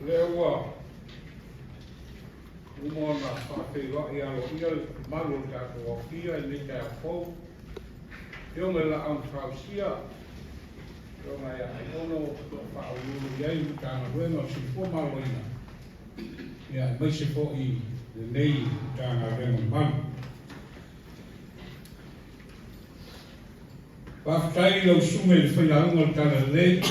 lea ua uma ona faafeiloai aloaia le mamalu o le tatou aofia i lenei taeao fou. Afioga i le Laau na Fausia, Afioga ia Aiono o lo o faauluulu i ai le Matagaluega o le Soifua Maloloina, ia aemaise foi lenei Matagaluega mamalu. Faafetai i lau susuga i le failauga o le Talalelei,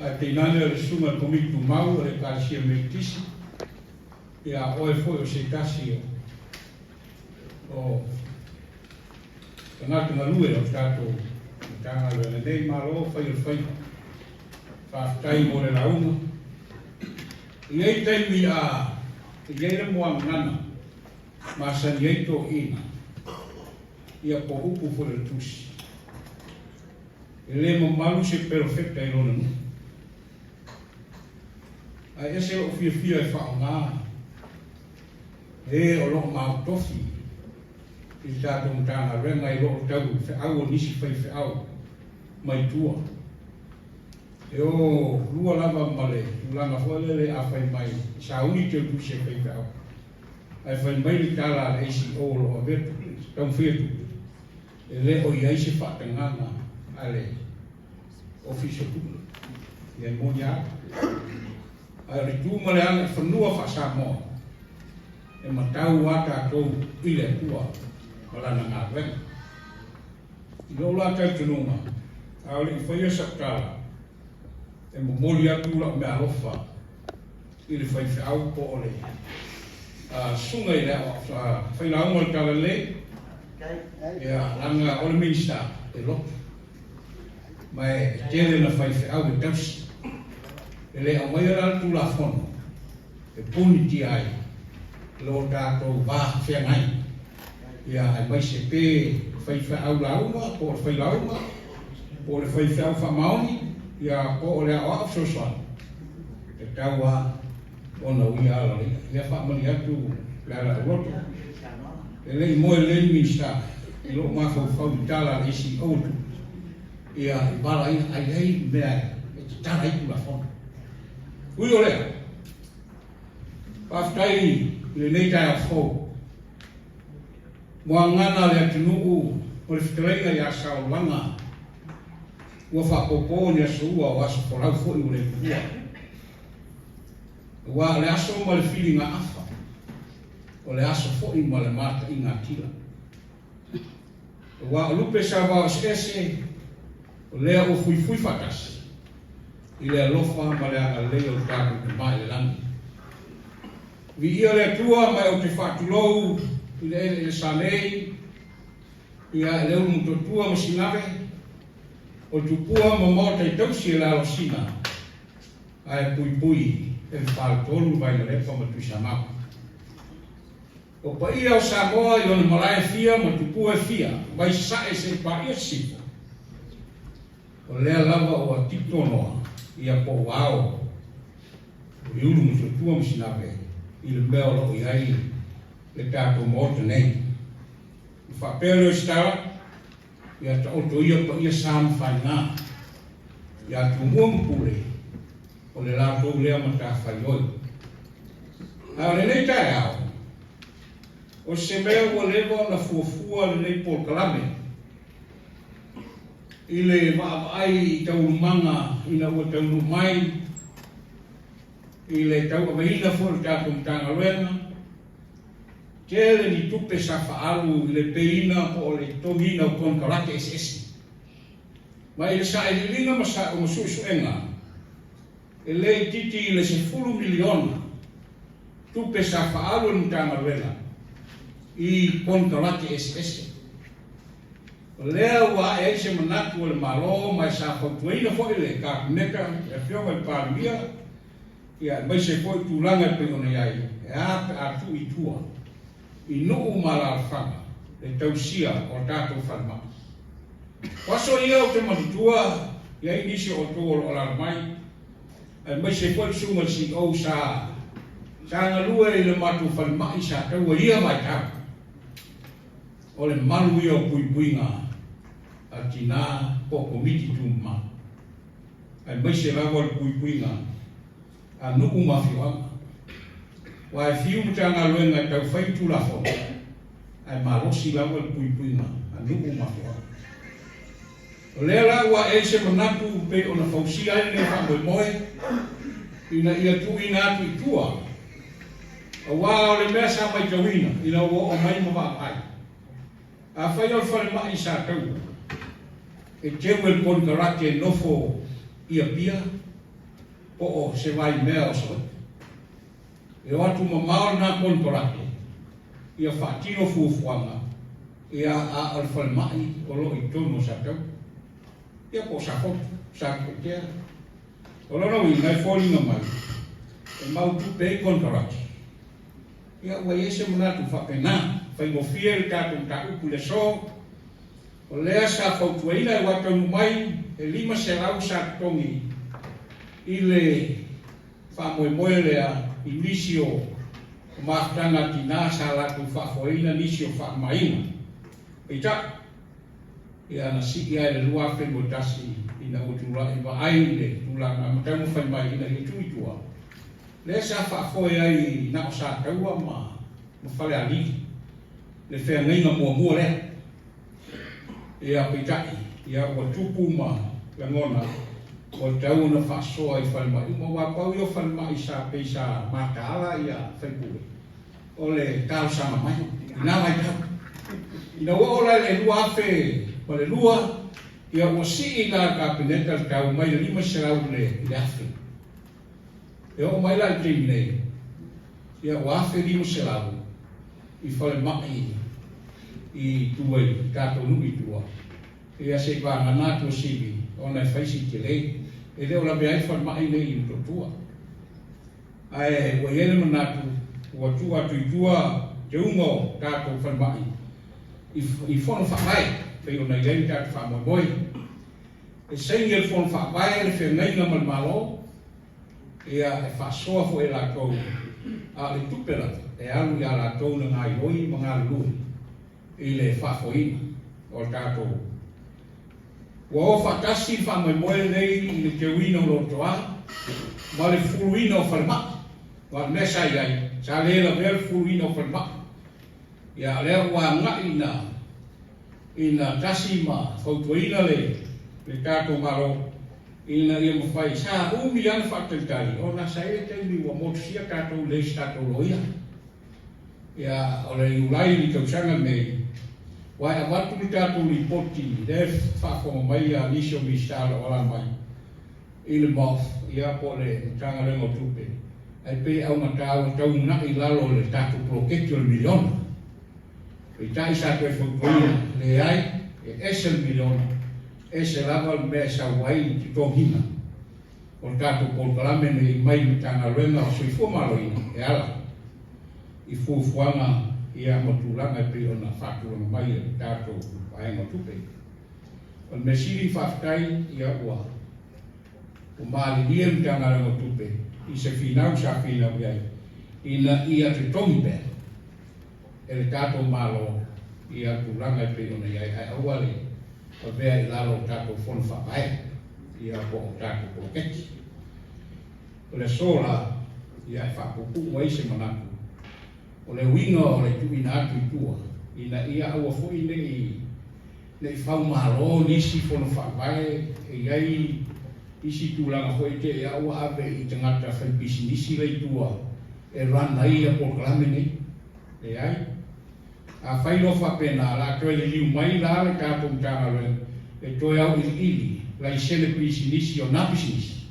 ae tainane o le susuga i le Komiti Tumau o le Ekalesia Metotisi, ia oe foi o se tasi o tagata galue o le tatou Matagaluega nei. Malo fai o le faiva. Faafetai mo le lauga. E i ai taimi a i ai le muagagana masani ai toeaiina, ia po o upu foi o le tusi, e le mamalu se perofeta i lona nuu. Ae ese lou fiafia e faaaoga e o lo o maotofi i le tatou Matagaluega i lo o tau feau o nisi faifeau mai tua. E o lua lava ma le tulaga foi lele a fai mai e sauni teutusi e faifeau, ae fai mai le tala a le ACEO o lo o avea tupe, taumafai tupe, e le o i ai se faatagaga a le Ofisa o Tupe. Ia e moni lava. Ae o le tu ma le aga i fanua faa-Samoa, e matau lava tatou i le Atua ma Lana galuega. I lou la talitonuga, a o le i faia sau tala, e momoli atu lau meaalofa i le faifeau po o le susuga i le failauga o le Talalelei, ia, leaga o le Minisita e loto, ma e tele na faifeau e tausi. E le aumaia la le Tulafono e punitia ai lo tatou va feagai, ia, aemaise pe faifeau lauga po o le failauga po o le faifeau faamaoni, ia, po o le aoao fesoasoani, e tatau lava ona uia ala o le i'a. Ia faamalie atu le ala auloto, e le i moe lelei le Minisita i lou mafaufau i tala a le ACEO atu, ia, i vala ia, a i ai mea e tatala ai Tulafono. Ui o lea, faafetai i lenei taeao fou. Muagana le atunuu o le fetalaiga ia Saollaga ua faapopo ni aso ua o aso folau foi ua le tuua. Aua o le aso ma le filiga afa, o le aso foi ma le mataiga atila. Aua o lupe saovao eseese, o lea ua fuifui faatasi i le alofa ma le agalelei o le tatou Tama i le lagi. Viia le Atua ma e ou te faatulou i le eleele sa nei, ia e le ulu matuatua ma Sinave, o Tupua ma Maota i tausi e le alosina, ae puipui e le faletolu Vainalepa ma Tuisamau. O paia o Samoa i ona malae e fia ma tupua e fia, mai sae seia paia sisifo, o lea lava ua titonoa ia po o ao o Iulu ma Tuatua ma Sinave i le mea o lo o i ai le tatou Maota nei. Ona faapea lea o se tala, ia taoto ia paia sa ma faiga ia Tumua ma Pule, o le latou lea matafaioi. A o lenei taeao, o se mea ua leva ona fuafua lenei polokalame i le vaavaai i taualumaga ina ua taunuu mai i le tauaveina foi o le tatou Matagaluega, tele ni tupe sa faaalu i le pay-ina po o le totogiina o konekarate eseese. Ma i le sailiiliga ma suesuega, e le itiiti i le $10 miliona tupe sa faaalu e le Matagaluega i konekarate eseese. O lea ua ae ai se manatu o le Malo ma e sa fautuaina foi le Kapeneta, le Afioga i le Palemia, ia aemaise foi tulaga e pei ona i ai, e a pe a tuu i tua i nuu ma alaalafaga le tausia o a tatou falemai. O aso ia ou te matutua i ai nisi o outou o lo o alaala mai, aemaise foi le susuga i le CEO sa sa galue i le matou falemai sa taua i ia vaitau. O le malu ia o puipuiga a tina po o komiti tumama. Aemaise lava o le puipuiga a nuu ma afioaga. Aua e fiu Matagaluega e tau fai ni Tulafono, ae malosi lava le puipuiga a nuu ma afioaga. O lea la ua ae ai se manatu pei ona fausia ai lenei faamoemoe ina ia tuuina atu i tua, aua o le mea sa matauina ina ua oo mai ma vaavaai. Afai o le falemai i Sataua, e teu e le konekarate e nofo i Apia po o se vaimea o Savaii. E o atu mamao lena konekarate ia faatino fuafuaga ia a o le falemai o lo o i totonu o Sataua ia po o Safotu, Satupaitea. O lona uiga e foliga mai e mau tupe ai konekarate. Ia, ua i ai se manatu faapena, faigofie le tatou mataupu i le aso, o lea sa fautuaina e ua taunuu mai e 500 sa totogi i le faamoemoe lea i nisi o mafutaga a tina sa latou faafoeina nisi o faamamaina. Peitai, ia na sii lava i le 2021 ina ua tulai vaai i le tulaga ma taumafai mai ina ia tuu i tua. Lea sa faafoe ai na o Sataua ma Falealili le feagaiga muamua lea. Ia peitai, ia ua tupu ma lagona ua tatau ona faasoa i falemai uma, aua pau ia o falemai sa pei sa mataala ia faipule o le talosaga mai i na vaitau. Ina ua oo la i le 2002, ia ua sii la le Kapeneta le tau mai le 500 i le 1000. E oo mai la i le taimi nei, ia ua 1500 i falemai i tua i tatou nuu i tua, ia se i vagana Tuasivi ona e fai si tele, e le o lavea ai falemai nei i Motootua. Ae ua i ai le manatu ua tuu atu i tua teuga o tatou falemai i fono faavae pei ona i ai le tatou faamoemoe. E saini e le Fono Faavae le feagaiga ma le Malo, ia e faasoa foi e latou, a o le tupe lava e alu ia latou na gaoioi ma galulue i le faafoeina o le tatou. Ua o faatasi le faamoemoe lenei i le teuina o lotoa ma le fuluina o falemai. Aua o le mea sa i ai, sa le lavea le fuluina o falemai. Ia o lea ua agai ina ina tasi ma fautuaina le le tatou Malo ina ia mafai. Sa umi lava le faatalitali ona sa i ai le taimi ua motusia tatou leai se tatou loia. Ia o le Iulai i le tausaga lenei ua e avatu le tatou lipoti lea e faafofoga mai a nisi o Minisita o lo o alaala mai i le MOF ia po o le Matagaluega o Tupe ae pei e augata ua tauunai i lalo o le tatou poloketi o le miliona. Peitai sa toe fautuaina, leai, e ese le miliona, ese lava le mea e sau ai i totogiina o le tatou polokalame nei mai le Matagaluega o Soifua Maloloina e ala i fuafuaga ia ma tulaga e pei ona faatulaga mai e le tatou vaega o tupe. O le mea sili faafetai ia ua malilie le Matagaluega o Tupe i se finau sa finau i ai ina ia totogi pea e le tatou Malo ia tulaga e pei ona i ai, ae aua le avea i lalo o tatou fono faavae ia po o tatou poloketi. O le aso la, ia e faapuupuu ai se manatu, o le uiga o le tuuina atu i tua, ina ia aua foi ne i faumalo nisi fono faavae e i ai isi tulaga foi te i a ua ave i tagata faipisinisi la i tua e run ai ia polokalame nei. Leai. Afai loa faapena, o le a toe liliu mai la le tatou Matagaluega e toe auiliili laisene pisinisi o na pisinisi,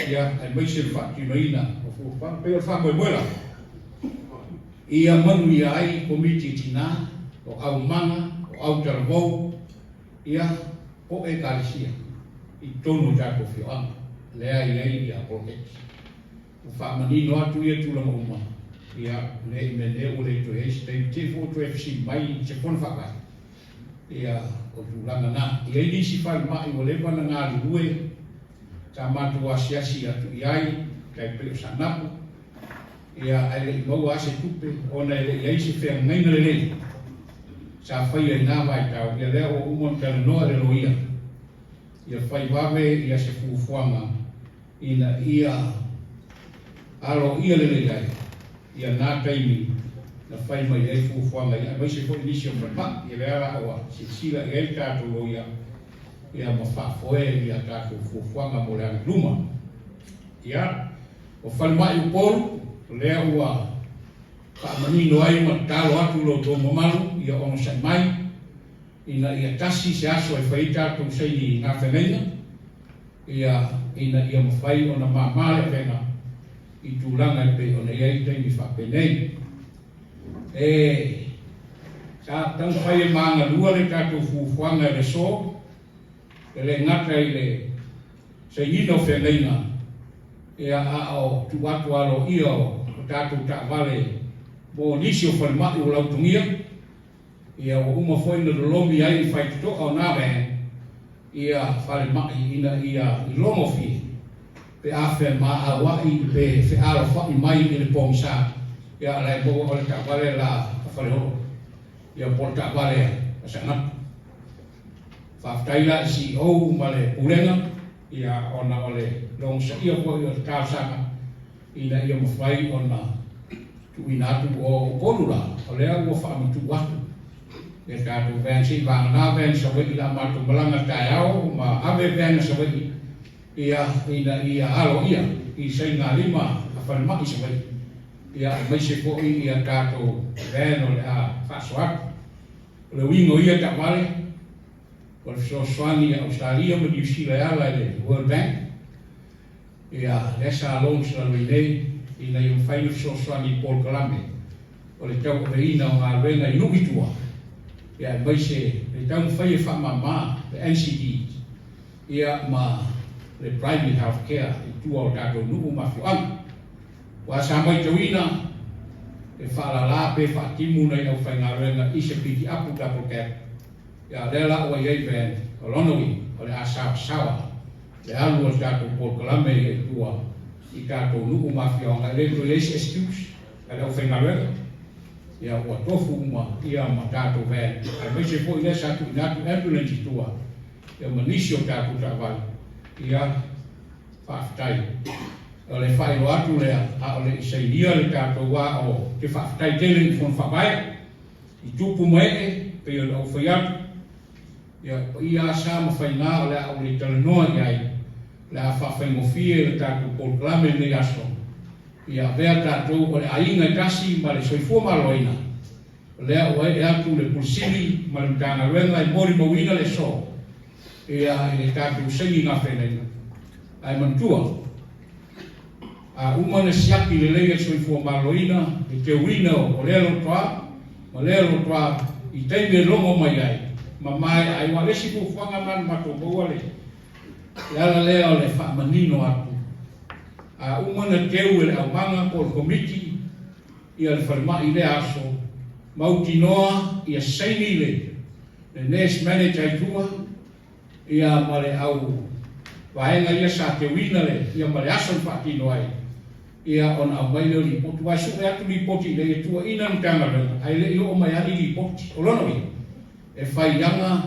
ia, aemaise le faatinoina o fuafuaga. Pei o le faamoemoe lava ia manuia ai Komiti Tina, o aumaga, o autalavou, ia, po o Ekalesia i totonu o tatou afioaga lea e i ai ia poloketi. Ua faamanino atu ia tulaga uma, ia, ne i meanē ua le toe i ai se taimi, te i foi ua toe fesili mai i se fono faavae. Ia, o tulaga na. E i ai nisi falemai ua leva ona galulue, sa matou asiasi atu i ai, tai pei o Saanapu, ia, ae le i maua lava se tupe, ona e le i ai se feagaiga lelei sa faia i na vaitau, ia lea ua uma ona talanoa le loia. Ia fai vave ia se fuafuaga ina ia aloaia lelei ai ia na taimi na fai mai ai fuafuaga ia, aemaise foi nisi o falemai. Ia lea la ua silasila i ai le tatou loia ia ma faafoe ia tatou fuafuaga mo le agai luma. Ia, o falemai Upolu, o lea ua faamanino ai ma tatalo atu i lo outou mamalu ia onosai mai ina ia tasi se aso e fai ai tatou saini gafegaiga, ia, ina ia mafai ona māmā le avega i tulaga e pei ona i ai taimi faapenei. E, sa taumafai e magalua le tatou fuafuaga i le aso, e le gata i le sainiga o feagaiga, ia, a o tuu atu aloaia o tatou taavale mo nisi o falemai ua lautogia, Ia ua uma foi ona lolomi ai i faitotoa o na van ia falemai ina ia ilogofie pe a femaauai pe fealofai mai i le pogisa ia la e maua o le taavale la a Faleolo ia po o le taavale a Saanapu. Faafetai la i CEO ma le Pulega ia ona o le logosaia foi o le talosaga ina ia mafai ona tuuina atu o Upolu la, o lea ua faamatuu atu ia tatou van se i vagana van Savaii la matou malaga taeao ma ave van a Savaii ia ina ia aloaia i saigalima a falemai Savaii ia aemaise foi ia tatou van o le a faasoa atu. O le uiga o ia taavale o le fesoasoani a Ausetalia ma Niu Sila e ala i le World Bank Ia, lea sa launch lalo i nei, ina ia mafai ona fesoasoani i polokalame o le tauaveina o galuega i nuu i tua, ia aemaise le taumafai e faamama le NCD ia ma le Primary Health Care i tua o tatou nuu ma afioaga. Aua sa maitauina e faalala pe faatimu nai aufaigaluega i se piki-apu double cab, ia o lea la ua i ai van, o lona uiga o le a saoasaoa le alu o le tatou polokalame ia i tua i tatou nuu ma afioaga, e le toe i ai se excuse a le aufaigaluega, ia ua tofu uma ia ma tatou van, aemaise foi lea sa tuuina atu ambulance i tua ia ma nisi o tatou taavale. Ia, faafetai. O le faailoa atu lea, a o le i sainia le tatou a o te faafetai tele i Fono Faavae, i tupu ma ee, pei ona ou fai atu, Ia, o paia sa ma faiga o le a ou le talanoa i ai, o le a faafaigofie le tatou polokalame i lenei aso, ia avea tatou o le aiga e tasi ma le soifua maloloina, o lea ua ee atu le Pule Sili ma le Matagaluega e molimauina le aso, ia, i le tatou saini gafeagaiga. Ae manatua, a uma ona siaki lelei e le soifua maloloina le teuina o lea lotoa ma lea lotoa i taimi e logo mai ai ma maea ai. Aua o le isi fuafuaga lena na matou maua le le ala lea o le faamanino atu, a uma ona teu e le aumaga po o le komiti ia le falemai i lea aso, mautinoa ia saini le le nurse manager i tua, ia ma le au vaega ia sa teuina le ia ma le aso na faatino ai ia ona aumai lea o lipoti aua e sue atu lipoti ina ia tuuaina le Matagaluega ae le i oo mai lava ni lipoti. O lona uiga e fai aga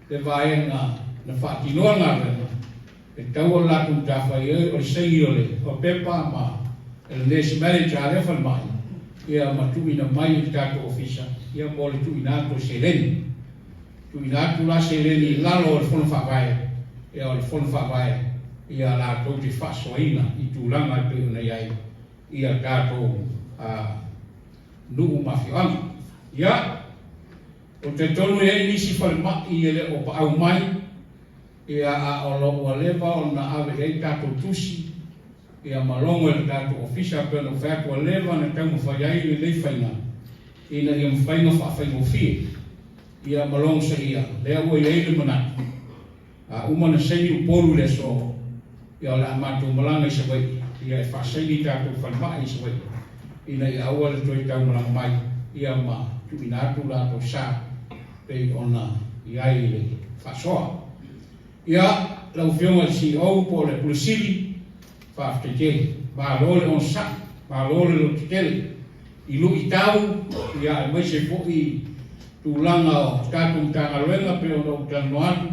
le vaega na faatinoa le galuega e tatau ona latou matafaioi o le saini o le pepa ma le nurse manager a lea falemai ia ma tuuina mai i le tatou ofisa ia mo le tuuina atu o seleni. Tuuina atu la seleni i lalo o le Fono Faavae, ia o le Fono Faavae ia latou te faasoaina i tulaga e pei ona i ai ia tatou nuu ma afioaga. Ia, ou te talitonu e i ai nisi falemai e le o paau mai, ia a o lo ua leva ona ave i ai tatou tusi, ia ma logo e le tatou ofisa, pei ona ou fai atu ua leva ona taumafai ai lenei faiga ina ia mafai ona faafaigofie. Ia ma logosaia, lea ua i ai le manatu, a uma ona saini Upolu i le aso, ia o le a matou malaga i Savaii, ia e faasaini tatou falemai i Savaii, ina ia aua le toe taumalaga mai, ia ma tuuina atu latou sa pei ona i ai le faasoa. Ia, lau Afioga i le CEO po o le Pule Sili, faafetai tele. Malo le onosai, malo le lototetele. I luitau, ia aemaise foi tulaga o tatou Matagaluega pei ona ou talanoa atu,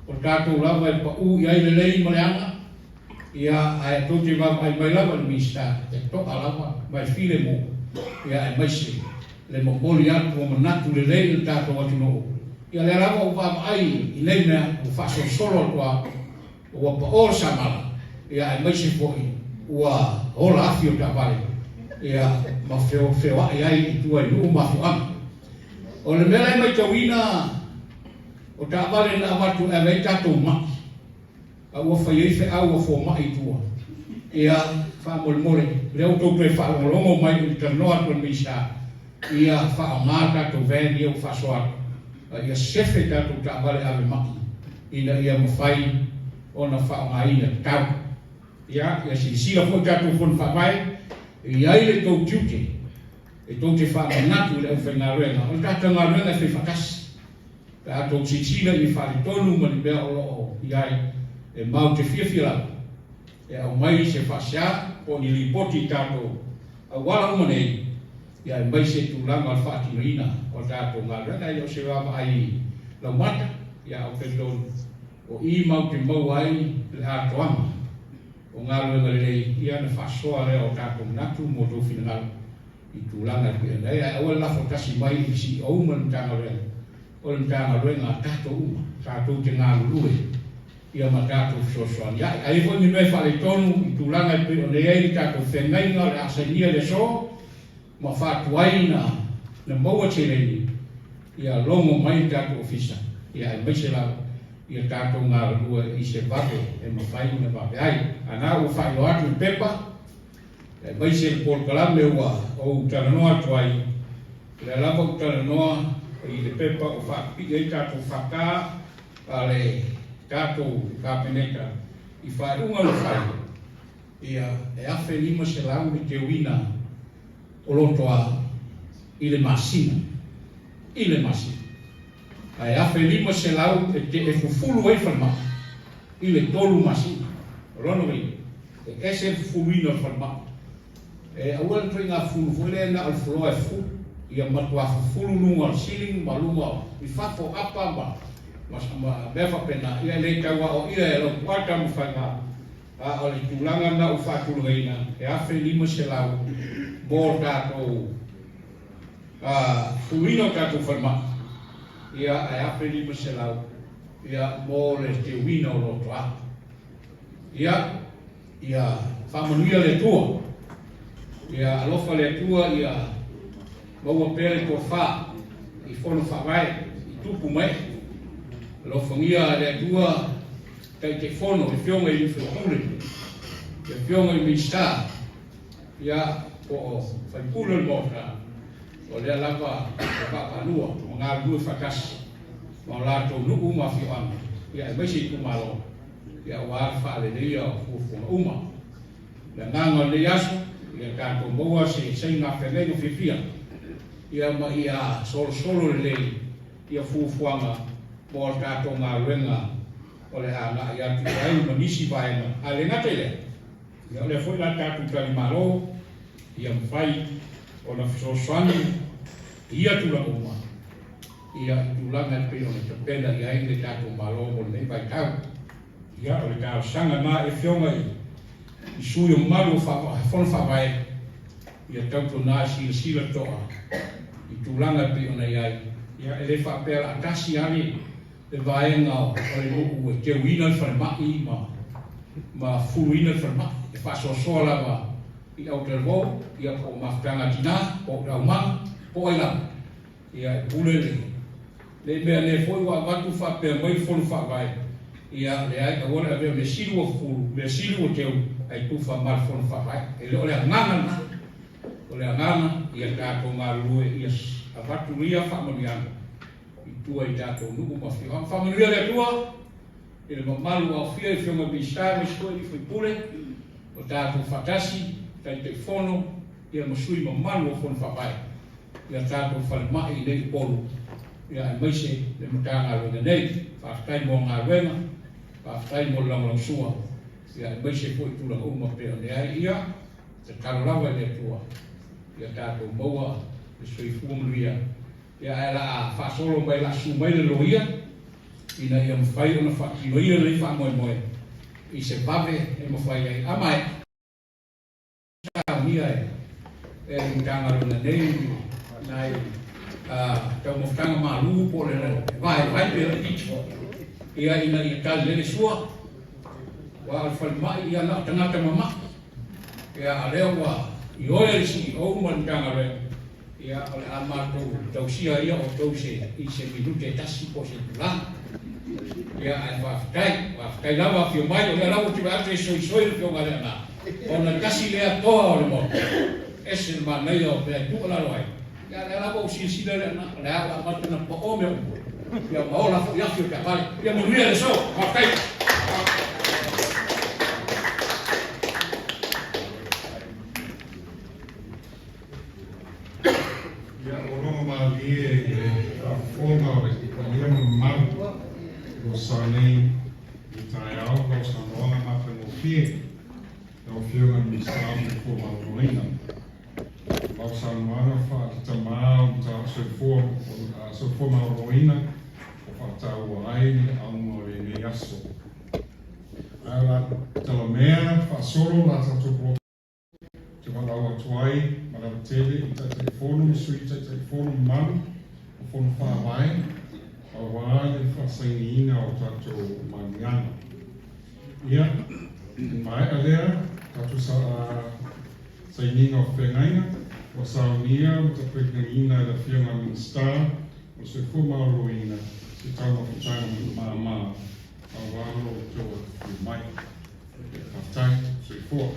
O tatou lava e paʻū i ai le lei ma le aga, ia, ae tou te vaavaai mai lava i le Minisita, e to'a lava ma e filemu, ia, aemaise le momoli atu o manatu lelei i le tatou atunuu. Ia lea lava ua vaavaai i nei mea ua faasolosolo atu lava, ua paʻō le samala, ia, aemaise foi ua ola afi o taavale, ia, ma feoai ai i tua i nuu ma afioaga. O le mea la e matauina, O taavale na avatu e ave ai tatou mai, a ua fai ai feau a fomai i tua. Ia, faamolemole, lea ua tou toe faalogologo mai i le talanoa atu a le Minisita, ia faaaoga tatou van ia ua faasoa atu, a ia sefe tatou taavale ave mai, ina ia mafai ona faaaogaina tatau. Ia, ia silasila foi tatou Fono Faavae, e i ai le tou tiute e tou te faamanatu i le aufaigaluega, o le tatou galuega e fai faatasi. Pe a tou silasila i ni faaletonu ma ni mea o lo o i ai, e mau te fiafia lava e aumai se faasea po o ni lipoti i tatou auala uma nei, ia aemaise tulaga o le faatinoina o le tatou galuega. E le o se vaavaai laumata, ia ae ou te talitonu o i mau te maua ai le atoaga o galuega lelei, ia ona faasoa lea o tatou manatu mo outou finagalo i tulaga e pei ona i ai, ae aua le lafo tasi mai i le CEO ma le Matagaluega, o le Matagaluega a tatou uma, tatou te galulue ia ma tatou fesoasoani ai. A i ai foi ni mea e faaletonu i tulaga e pei ona i ai le tatou feagaiga o le a sainia i le aso ma faatuai na maua seleni, ia logo mai le tatou ofisa, ia aemaise lava ia tatou galulue i se vave e mafai ona vave ai. A na ua faailoa atu i le pepa, Aemaise le polokalame ua ou talanoa atu ai, o lea lava ou talanoa i le pepa o faapipii ai tatou FK a le tatou Kapeneta i faaiuga na fai, ia, e $1,500 le teuina o lotoa i le masina, i le masina. Ae $1,500 e te e fufulu ai falemai i le tolu masina. O lona uiga, e ese le fufuluina o le falemai. E aua le ituaiga fufulu foi lea na o le floor e fufulu. Ia matua fufulu luga o le ceiling ma luga o i fafo apa ma ma ma mea faapena. Ia e le tau aoaia e lau puata ma faiga a o le tulaga lena ua faatulagaina e $1,500 mo tatou fuluina o tatou falemai, ia, ae $1,500, ia, mo le teuina o lotoa. Ia, ia faamanuia le Atua. Ia alofa le Atua ia maua pea le tofa i fono faavae i tupu ma ee. Alofagia le Atua Taitaifono, i afioga i sui usufono, i afioga i Minisita, Ia, po o faipule o le Maota, o lea lava e vaavaalua ma galulue faatasi ma o latou nuu ma afioaga, ia aemaise itumalo, ia aua le faaleleia o fuafuaga uma. O le agaga o lenei aso, ia tatou maua se saiga feagaiga fiafia, ia ma ia solosolo lelei ia fuafuaga mo a tatou galuega o le a agai atu i ai ma nisi vaega. Ae le gata i lea, Ia o lea foi la tatou talimalo ia mafai ona fesoasoani i ia tulaga uma, ia i tulaga e pei ona tapena i ai le tatou Malo mo lenei vaitau. Ia o le talosaga lena i afioga i sui o mamalu o Fono Faavae, ia tautuana silasila totoa i tulaga e pei ona i ai. Ia e le faapea la tasi lava le vaega o le nuu e teuina le falemai ma ma fuluina le falemai, e faasoasoa lava i autalavou, ia po o mafutaga a tina, po o aumaga, po o ai lava, ia e pule le le mea ne foi ua avatu faapea mai le fono faavae, ia leai, aua le avea mea sili ua fulu, mea sili ua teu, ae tufa ma le fono faavae. E le o le agaga lena. O le agaga ia tatou galulue ia avatu ia faamanuiaga i tua i tatou nuu ma afioaga. Faamanuia le Atua i le mamalu aofia i Afioga i Minisita aemaise foi i sui usufono o tatou faatasi, Taitaifono ia ma sui mamalu o Fono Faavae ia tatou falemai i nei Upolu ia aemaise le Matagaluega nei. Faafetai mo galuega, faafetai mo le lagolagosua ia aemaise foi tulaga uma pei ona i ai. Ia tatalo lava i le Atua ia tatou maua le soifua manuia. Ia ae la faasolo mai la su mai le loia. ina ia mafai ona faatinoina lenei faamoemoe i se vave e mafai ai. A maea saunia e le Matagaluega nei nai taumafataga malu po o le vaivai pe laitiiti foi, ia ina ia tali ai le sua, aua o le falemai ia na o tagata mama'i. Ia a o lea ua ioe le CEO ma le Matagaluega, ia o le a matou tausia ia outou i se minute e tasi po o se itula. Ia ae faafetai, faafetai lava afio mai, o lea lava ou te vaai atu e soisoi le Afioga i le Aana, ona tasi lea toa o le Maota, ese le manaia o mea e tuualalo ai. Ia a o lea lava ua silasila le Aana, o lea ua amata ona pao mea uma, ia ma ola foi afi o taavale. Ia manuia le aso, faafetai. Ia, ua logo malie i le faafofoga o le paia ma le mamalu o lo sa nei i le taeao lau saunoaga matagofie lau Afioga i le Minisita o le Soifua Maloloina. O lau saunoaga faale-tama o le soifua maloloina ua faataua ai le auga o lenei aso. Ae o le a talamea faasolo la tatou Ou te valaau atu ai ma le avatele i Taitaifono ma Sui Taitaifono mamalu o Fono Faavae aua le faasainiina o tatou maliaga. Ia, i le maea lea tatou sainiga o feagaiga, ua saunia ma tapenaina e le Afioga i le Minisita o le Soifua Maloloina se taumafataga mama aua lo outou afifio mai. Faafetai. Soifua.